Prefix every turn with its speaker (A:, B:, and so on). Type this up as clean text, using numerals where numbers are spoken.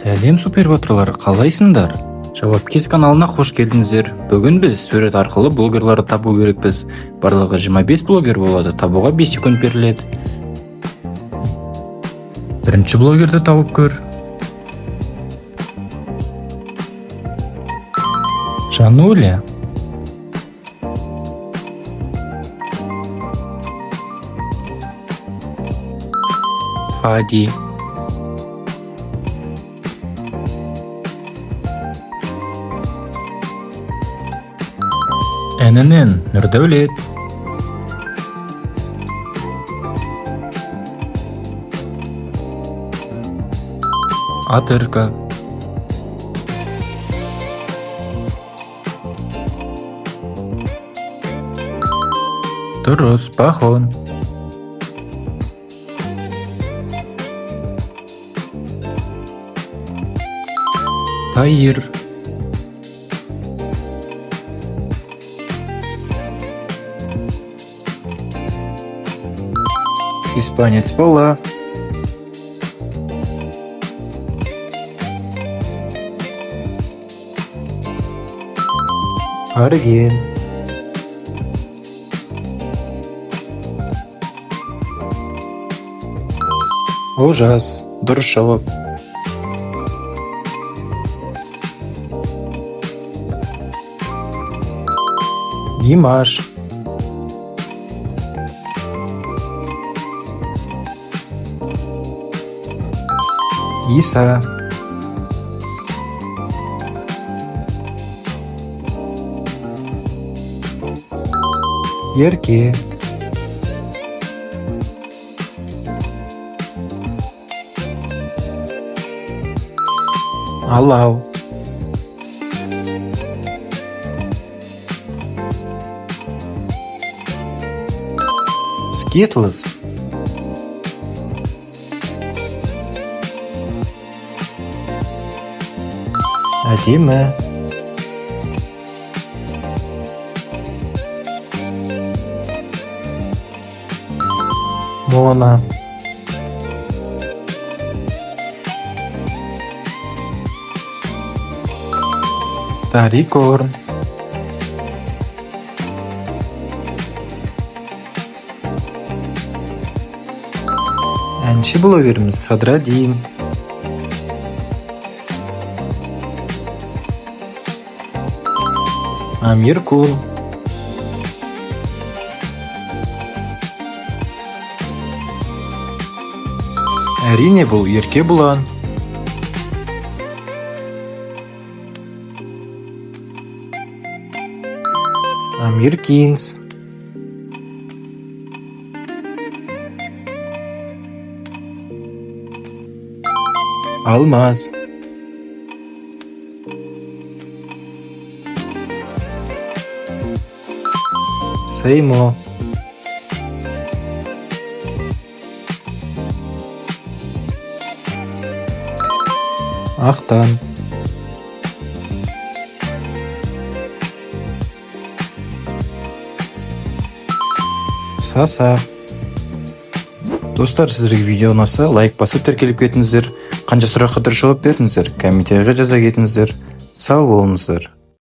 A: Сәлем, супер батырлар, қалайсыңдар? Жауап Кез каналына қош келдіңіздер. Бүгін біз сурет арқылы блогерларды табу керекпіз. Барлығы 25 блогер болады, табуға 5 секунд беріледі. Бірінші блогерді тауып көр. Жануля. Фади. ННН Нұрдәулет. Атырка. Дұрыс, Бахон. Таир. Испанец бала. Арген. Олжас. Дұрыс жауап. Димаш. Иса. Ерке. Алау. Скитлс. Әдемі. Мона. Тарикорн. Әнші блогеріміз Садрадин. Амир Кун. Әрине, бұл Еркебұлан. Амир Кинс. Алмаз. Сеймо. Ақтан. Саса. Достар, сіздерге видео ұнаса, лайк басып, тіркеліп кетіңіздер. Қанша сұраққа дұрыс жауап бердіңіздер? Комментарийға жаза кетіңіздер. Сау болыңыздар.